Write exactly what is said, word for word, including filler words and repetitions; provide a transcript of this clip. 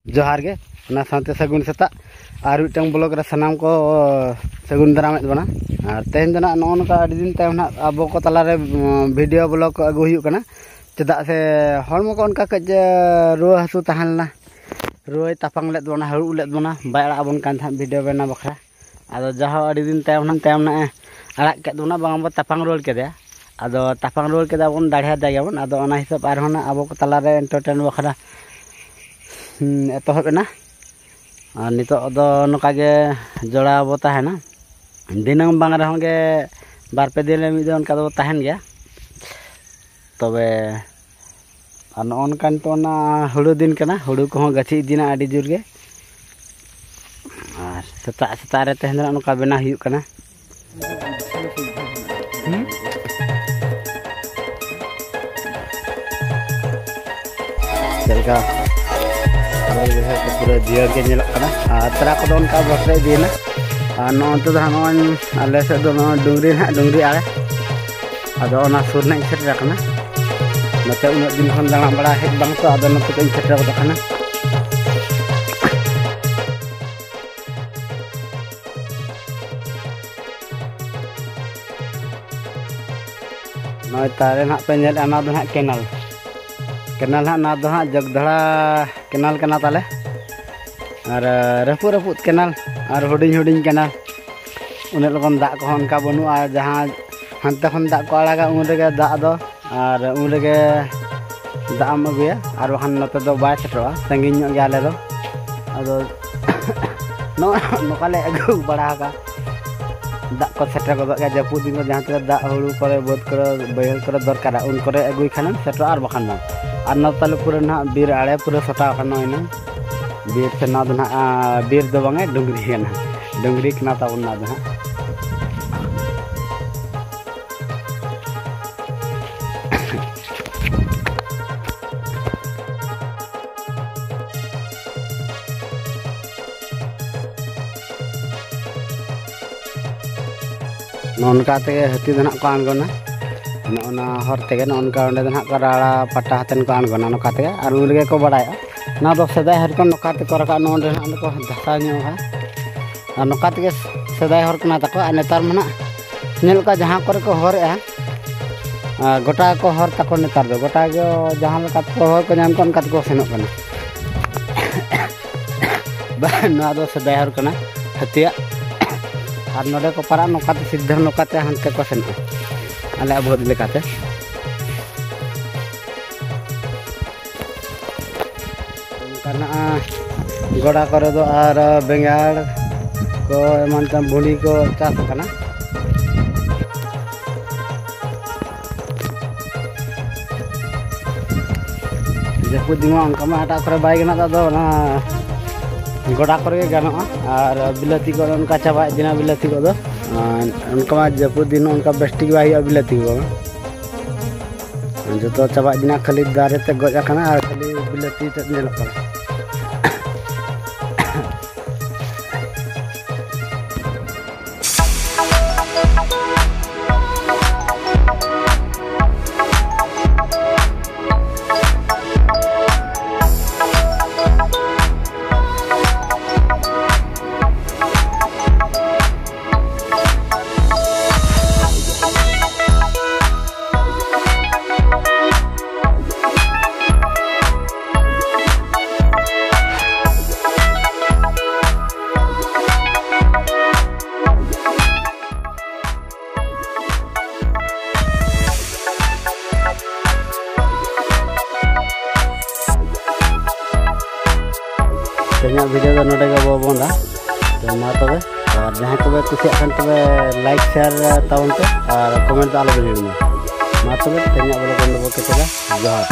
ᱡᱚᱦᱟᱨ ᱜᱮ, ᱚᱱᱟ ᱥᱟᱶᱛᱮ ᱥᱟᱹᱜᱩᱱ ᱥᱮᱛᱟᱜ᱾ ᱟᱨ ᱢᱤᱫᱴᱟᱝ ᱵᱞᱚᱜ ᱨᱮ ᱥᱟᱱᱟᱢ ᱠᱚ ᱥᱟᱹᱜᱩᱱ ᱫᱟᱨᱟᱢᱮᱫ ᱵᱚᱱᱟ᱾ ᱟᱨ ᱛᱮᱦᱮᱧ ᱫᱚ ᱱᱟᱜ ᱱᱚᱜᱼᱚ ᱱᱚᱝᱠᱟ ᱟᱹᱰᱤ ᱫᱤᱱ ᱛᱟᱭᱚᱢ ᱱᱟᱜ ᱟᱵᱚ ᱠᱚ ᱛᱟᱞᱟᱨᱮ, ᱩᱸ, ᱵᱷᱤᱰᱤᱭᱳ ᱵᱞᱚᱜ ᱠᱚ ᱟᱹᱜᱩ ᱦᱩᱭᱩᱜ ᱠᱟᱱᱟ᱾ ᱪᱮᱫᱟᱜ ᱥᱮ ᱦᱚᱲᱢᱚ ᱠᱚ ᱚᱱᱠᱟ ᱠᱟᱹᱡ, ᱮ, ᱨᱩᱣᱟᱹ ᱦᱟᱹᱥᱩ ᱛᱟᱦᱮᱸ ᱞᱮᱱᱟ, ᱨᱩᱣᱟᱹᱭ ᱛᱟᱯᱟᱝ ᱞᱮᱫ ᱵᱚᱱᱟ, ᱦᱟᱹᱨᱩᱵ ᱞᱮᱫ ᱵᱚᱱᱟ, ᱵᱟᱭ ᱟᱲᱟᱜ ᱟᱵᱚᱱ ᱠᱟᱱ ᱛᱟᱦᱮᱸᱫ ᱵᱷᱤᱰᱤᱭᱳ ᱵᱮᱱᱟᱣ ᱵᱟᱠᱷᱨᱟ᱾ ᱟᱫᱚ ᱡᱟᱦᱟᱸ ᱟᱹᱰᱤ ᱫᱤᱱ ᱛᱟᱭᱚᱢ ᱱᱟᱜ, ᱛᱟᱭᱚᱢ ᱱᱟᱜ ᱮ ᱟᱲᱟᱜ ᱠᱮᱫ ᱵᱚᱱᱟ, ᱵᱟᱝ ᱵᱚ ᱛᱟᱯᱟᱝ ᱨᱩᱣᱟᱹᱲ ᱠᱮᱫᱮᱭᱟ᱾ ᱟᱫᱚ ᱛᱟᱯᱟᱝ ᱨᱩᱣᱟᱹᱲ ᱠᱮᱫᱟ ᱵᱚᱱ, ᱫᱟᱲᱮ ᱟᱫᱮ ᱜᱮᱭᱟᱵᱚᱱ᱾ ᱟᱫᱚ ᱚᱱᱟ ᱦᱤᱥᱟᱹᱵ ᱟᱨᱦᱚᱸ ᱱᱟᱜ ᱟᱵᱚ ᱠᱚ ᱛᱟᱞᱟᱨᱮ ᱮᱱᱴᱟᱨᱴᱮᱱ ᱵᱟᱠᱷᱨᱟ, ᱦᱩᱸ, ᱮᱛᱚᱦᱚᱵ ᱮᱱᱟ᱾ ᱟᱨ ᱱᱤᱛᱚᱜ ᱫᱚ ᱱᱚᱝᱠᱟ ᱜᱮ ᱡᱚᱲᱟᱣ ᱵᱚ ᱛᱟᱦᱮᱱᱟ᱾ ᱫᱤᱱᱟᱹᱢ ᱵᱟᱝ ᱨᱮᱦᱚᱸ ᱜᱮ ᱵᱟᱨ ᱯᱮ ᱫᱤᱱ ᱨᱮ ᱢᱤᱫ ᱫᱚ ᱚᱱᱠᱟ ᱫᱚᱵᱚ ᱛᱟᱦᱮᱱ ᱜᱮᱭᱟ᱾ ᱛᱚᱵᱮ ᱟᱨ ᱱᱚᱜᱼᱚ ᱱᱚᱝᱠᱟ ᱱᱤᱛᱚᱜ ᱚᱱᱟ ᱦᱩᱲᱩ ᱫᱤᱱ ᱠᱟᱱᱟ, ᱦᱩᱲᱩ ᱠᱚᱦᱚᱸ ᱜᱟᱹᱪᱷᱤ ᱤᱫᱤᱱᱟ ᱟᱹᱰᱤ ᱡᱳᱨ ᱜᱮ᱾ ᱟᱨ ᱥᱮᱛᱟᱜ ᱥᱮᱛᱟᱜ ᱨᱮ ᱛᱮᱦᱮᱧ ᱫᱚ ᱱᱚᱜᱼᱚ ᱱᱚᱝᱠᱟ ᱵᱮᱱᱟᱣ ᱦᱩᱭᱩᱜ ᱠᱟᱱᱟ᱾ ᱦᱩᱸ? ᱪᱮᱫ ᱞᱮᱠᱟ ᱵᱟᱹᱭᱦᱟᱹᱲ ᱠᱚ ᱯᱩᱨᱟᱹ ᱡᱤᱭᱟᱹᱲ ᱜᱮ ᱧᱮᱞᱚᱜ ᱠᱟᱱᱟ᱾ ᱟᱨ ᱛᱚᱨᱟ ᱠᱚᱫᱚ ᱚᱱᱠᱟ ᱵᱚᱨᱥᱟ ᱤᱫᱤᱭᱮᱱᱟ᱾ ᱟᱨ ᱱᱚᱜᱼᱚ ᱱᱚᱛᱮ ᱫᱚ ᱦᱟᱸᱜ ᱱᱚᱜᱼᱚᱭ ᱟᱞᱮ ᱥᱮᱫ ᱫᱚ ᱱᱚᱜᱼᱚᱭ ᱰᱩᱝᱨᱤ ᱱᱟᱦᱟᱜ, ᱰᱩᱝᱨᱤ ᱟᱲᱮ᱾ ᱟᱫᱚ ᱚᱱᱟ ᱥᱩᱨ ᱱᱟᱦᱟᱜ ᱤᱧ ᱥᱮᱴᱮᱨ ᱟᱠᱟᱱᱟ᱾ ᱱᱚᱛᱮ ᱩᱱᱟᱹᱜ ᱫᱤᱱ ᱠᱷᱚᱱ ᱫᱟᱬᱟ ᱵᱟᱲᱟ ᱦᱮᱡ ᱵᱟᱝ ᱛᱚ, ᱟᱫᱚ ᱱᱚᱛᱮ ᱫᱚᱧ ᱥᱮᱴᱮᱨ ᱜᱚᱫ ᱟᱠᱟᱱᱟ᱾ ᱱᱚᱜᱼᱚᱭ ᱛᱟᱦᱞᱮ ᱱᱟᱦᱟᱜ ᱯᱮ ᱧᱮᱞᱮᱫᱼᱟ, ᱱᱚᱣᱟ ᱫᱚ ᱱᱟᱦᱟᱜ ᱠᱮᱱᱟᱞ, ᱠᱮᱱᱟᱞ ᱱᱟᱦᱟᱜ, ᱱᱚᱣᱟ ᱫᱚ ᱱᱟᱦᱟᱜ ᱡᱚᱜᱽᱫᱷᱚᱲᱟ ᱠᱮᱱᱟᱞ ᱠᱟᱱᱟ ᱛᱟᱞᱮ᱾ ᱟᱨ, ᱨᱟᱹᱯᱩᱫ ᱨᱟᱹᱯᱩᱫ ᱠᱮᱱᱟᱞ, ᱟᱨ ᱦᱩᱰᱤᱧ ᱦᱩᱰᱤᱧ ᱠᱮᱱᱟᱞ᱾ ᱩᱱᱟᱹᱜ ᱞᱚᱜᱚᱱ ᱫᱟᱜ ᱠᱚᱦᱚᱸ ᱚᱱᱠᱟ ᱵᱟᱹᱱᱩᱜᱼᱟ, ᱡᱟᱦᱟᱸ ᱦᱟᱱᱛᱮ ᱠᱷᱚᱱ ᱫᱟᱜ ᱠᱚ ᱟᱲᱟᱜᱟ ᱩᱱ ᱨᱮᱜᱮ ᱫᱟᱜ ᱫᱚ, ᱟᱨ ᱩᱱ ᱨᱮᱜᱮ ᱫᱟᱜ ᱮᱢ ᱟᱹᱜᱩᱭᱟ, ᱟᱨ ᱵᱟᱠᱷᱟᱱ ᱱᱚᱛᱮ ᱫᱚ ᱵᱟᱭ ᱥᱮᱴᱮᱨᱚᱜᱼᱟ, ᱥᱟᱺᱜᱤᱧ ᱧᱚᱜ ᱜᱮᱭᱟ ᱟᱞᱮ ᱫᱚ᱾ ᱟᱫᱚ ᱱᱚᱜᱼᱚ ᱱᱚᱝᱠᱟ ᱞᱮ ᱟᱹᱜᱩ ᱵᱟᱲᱟ ᱟᱠᱟᱫ ᱫᱟᱜ ᱠᱚ ᱥᱮᱴᱮᱨ ᱜᱚᱫᱚᱜ ᱜᱮᱭᱟ ᱡᱟᱹᱯᱩᱫ ᱫᱤᱱ ᱠᱚ, ᱡᱟᱦᱟᱸ ᱛᱤᱱᱟᱹᱜ ᱫᱟᱜ ᱦᱩᱲᱩ ᱠᱚᱨᱮ, ᱵᱟᱹᱫᱽ ᱠᱚᱨᱮ, ᱵᱟᱹᱭᱦᱟᱹᱲ ᱠᱚᱨᱮ ᱫᱚᱨᱠᱟᱨᱟ, ᱩᱱ ᱠᱚᱨᱮ ᱟᱹᱜᱩᱭ ᱠᱷᱟᱱᱮᱢ ᱥᱮᱴᱮᱨᱚᱜᱼᱟ, ᱟᱨ ᱵᱟᱠᱷᱟᱱ ᱵᱟᱝ᱾ ᱟᱨ ᱱᱚᱛᱮ ᱛᱟᱞᱮ ᱯᱩᱨᱟᱹ ᱱᱟᱦᱟᱜ ᱵᱤᱨ ᱟᱲᱮ ᱯᱩᱨᱟᱹ ᱥᱚᱴᱟᱣ ᱟᱠᱟᱱᱟ, ᱱᱚᱜᱼᱚᱭ ᱱᱟ ᱵᱤᱨ ᱥᱮ ᱱᱚᱣᱟ ᱫᱚ ᱱᱟᱦᱟᱜ, ᱟᱸ, ᱵᱤᱨ ᱫᱚ ᱵᱟᱝᱟ, ᱰᱩᱝᱨᱤ ᱠᱟᱱᱟ, ᱰᱩᱝᱨᱤ ᱠᱟᱱᱟ ᱛᱟᱵᱚᱱ ᱱᱚᱣᱟ ᱫᱚ ᱱᱟᱦᱟᱜ᱾ ᱱᱚᱜᱼᱚ ᱱᱚᱝᱠᱟ ᱛᱮᱜᱮ ᱦᱟᱹᱛᱤ ᱫᱚ ᱱᱟᱦᱟᱜ ᱠᱚ ᱟᱬᱜᱚᱱᱟ᱾ ᱱᱚᱜᱼᱚ ᱱᱟ ᱦᱚᱨ ᱛᱮᱜᱮ, ᱱᱚᱜᱼᱚ ᱱᱚᱝᱠᱟ ᱚᱸᱰᱮ ᱫᱚ ᱱᱟᱦᱟᱜ ᱠᱚ ᱨᱟᱲᱟ ᱯᱟᱴᱟ ᱟᱛᱮᱱ ᱠᱚ ᱟᱬᱜᱚᱱᱟ ᱱᱚᱝᱠᱟ ᱛᱮᱜᱮ, ᱟᱨ ᱩᱱ ᱨᱮᱜᱮ ᱠᱚ ᱵᱟᱲᱟᱭᱟ᱾ ᱚᱱᱟ ᱫᱚ ᱥᱮᱫᱟᱭ ᱦᱚᱲ ᱠᱚ ᱱᱚᱝᱠᱟ ᱛᱮᱠᱚ ᱨᱟᱠᱟᱵ, ᱱᱚᱰᱮ ᱦᱟᱸᱜ ᱚᱸᱰᱮ ᱠᱚ ᱫᱷᱟᱥᱟᱣ ᱧᱚᱜᱼᱟ᱾ ᱟᱨ ᱱᱚᱝᱠᱟ ᱛᱮᱜᱮ ᱥᱮᱫᱟᱭ ᱦᱚᱲ ᱠᱟᱱᱟ ᱛᱟᱠᱚ᱾ ᱟᱨ ᱱᱮᱛᱟᱨ ᱢᱟ ᱱᱟᱜ ᱧᱮᱞ ᱠᱟᱜ ᱡᱟᱦᱟᱸ ᱠᱚᱨᱮ ᱠᱚ ᱦᱚᱨᱮᱜᱼᱟ, ᱟᱨ ᱜᱚᱴᱟ ᱜᱮᱠᱚ ᱦᱚᱨ ᱛᱟᱠᱚ ᱱᱮᱛᱟᱨ ᱫᱚ᱾ ᱜᱚᱴᱟ ᱜᱮ ᱡᱟᱦᱟᱸ ᱞᱮᱠᱟ ᱛᱮᱠᱚ ᱦᱚᱨ ᱠᱚ ᱧᱟᱢ ᱠᱟᱜ, ᱚᱱᱠᱟ ᱛᱮᱠᱚ ᱥᱮᱱᱚᱜ ᱠᱟᱱᱟ᱾ ᱵᱟᱝ, ᱱᱚᱣᱟ ᱫᱚ ᱥᱮᱫᱟᱭ ᱦᱚᱨ ᱠᱟᱱᱟ, ᱦᱟᱹᱛᱤᱭᱟᱜ᱾ ᱟᱨ ᱱᱚᱰᱮ ᱠᱚ ᱯᱟᱨᱟᱜ, ᱱᱚᱝᱠᱟᱛᱮ ᱥᱤᱫᱷᱟᱹ ᱱᱚᱝᱠᱟᱛᱮ ᱦᱟᱱᱛᱮ ᱠᱚ ᱥᱮᱱᱚᱜᱼᱟ, ᱟᱞᱮᱭᱟᱜ ᱵᱟᱹᱫᱽ ᱞᱮᱠᱟᱛᱮ᱾ ᱚᱱᱠᱟᱱᱟᱜ ᱜᱚᱰᱟ ᱠᱚᱨᱮ ᱫᱚ ᱟᱨ ᱵᱮᱸᱜᱟᱲ ᱠᱚ, ᱮᱢᱟᱱ ᱛᱮᱢᱟᱱ ᱵᱷᱩᱸᱰᱤ ᱠᱚ ᱪᱟᱥ ᱟᱠᱟᱱᱟ᱾ ᱡᱟᱹᱯᱩᱫ ᱫᱤᱱ ᱢᱟ ᱚᱱᱠᱟ ᱢᱟ ᱮᱴᱟᱜ ᱠᱚᱨᱮ ᱵᱟᱭ ᱜᱟᱱᱚᱜ, ᱟᱫᱚ ᱚᱱᱟ ᱜᱚᱰᱟ ᱠᱚᱨᱮ ᱜᱮ ᱜᱟᱱᱚᱜᱼᱟ᱾ ᱟᱨ ᱵᱤᱞᱟᱹᱛᱤ ᱠᱚ ᱚᱱᱠᱟ ᱪᱟᱵᱟ ᱤᱫᱤᱱᱟ, ᱵᱤᱞᱟᱹᱛᱤ ᱠᱚᱫᱚ᱾ ᱟᱨ ᱚᱱᱠᱟ ᱢᱟ ᱡᱟᱹᱯᱩᱫ ᱫᱤᱱ ᱚᱱᱠᱟ ᱵᱮᱥ ᱴᱷᱤᱠ ᱵᱟᱭ ᱦᱩᱭᱩᱜᱼᱟ ᱵᱤᱞᱟᱹᱛᱤ ᱠᱚ᱾ ᱡᱚᱛᱚ ᱪᱟᱵᱟ ᱤᱫᱤᱱᱟ, ᱠᱷᱟᱹᱞᱤ ᱫᱟᱨᱮ ᱛᱮ ᱜᱚᱡ ᱟᱠᱟᱱᱟ ᱟᱨ ᱠᱷᱟᱹᱞᱤ ᱵᱤᱞᱟᱹᱛᱤ ᱛᱮᱫ ᱧᱮᱞᱚᱜ ᱠᱟᱱᱟ᱾ ᱛᱮᱦᱮᱧᱟᱜ video ᱫᱚ ᱱᱚᱰᱮ ᱜᱮ ᱵᱚ ᱵᱚᱱᱫᱟ᱾ ᱛᱚ ᱢᱟ ᱛᱚᱵᱮ, ᱟᱨ ᱡᱟᱦᱟᱸᱭ ᱠᱚᱯᱮ ᱠᱩᱥᱤᱭᱟᱜ ᱠᱷᱟᱱ ᱛᱚᱵᱮ like share ᱛᱟᱵᱚᱱ ᱯᱮ ᱟᱨ comment ᱫᱚ ᱟᱞᱚ ᱵᱮᱱ ᱦᱤᱲᱤᱧᱟ᱾ ᱢᱟ ᱛᱚᱵᱮ ᱛᱮᱦᱮᱧᱟᱜ vlog ᱫᱚ ᱱᱚᱰᱮ ᱵᱚ ᱠᱮᱪᱮᱫᱟ᱾ ᱡᱚᱦᱟᱨ᱾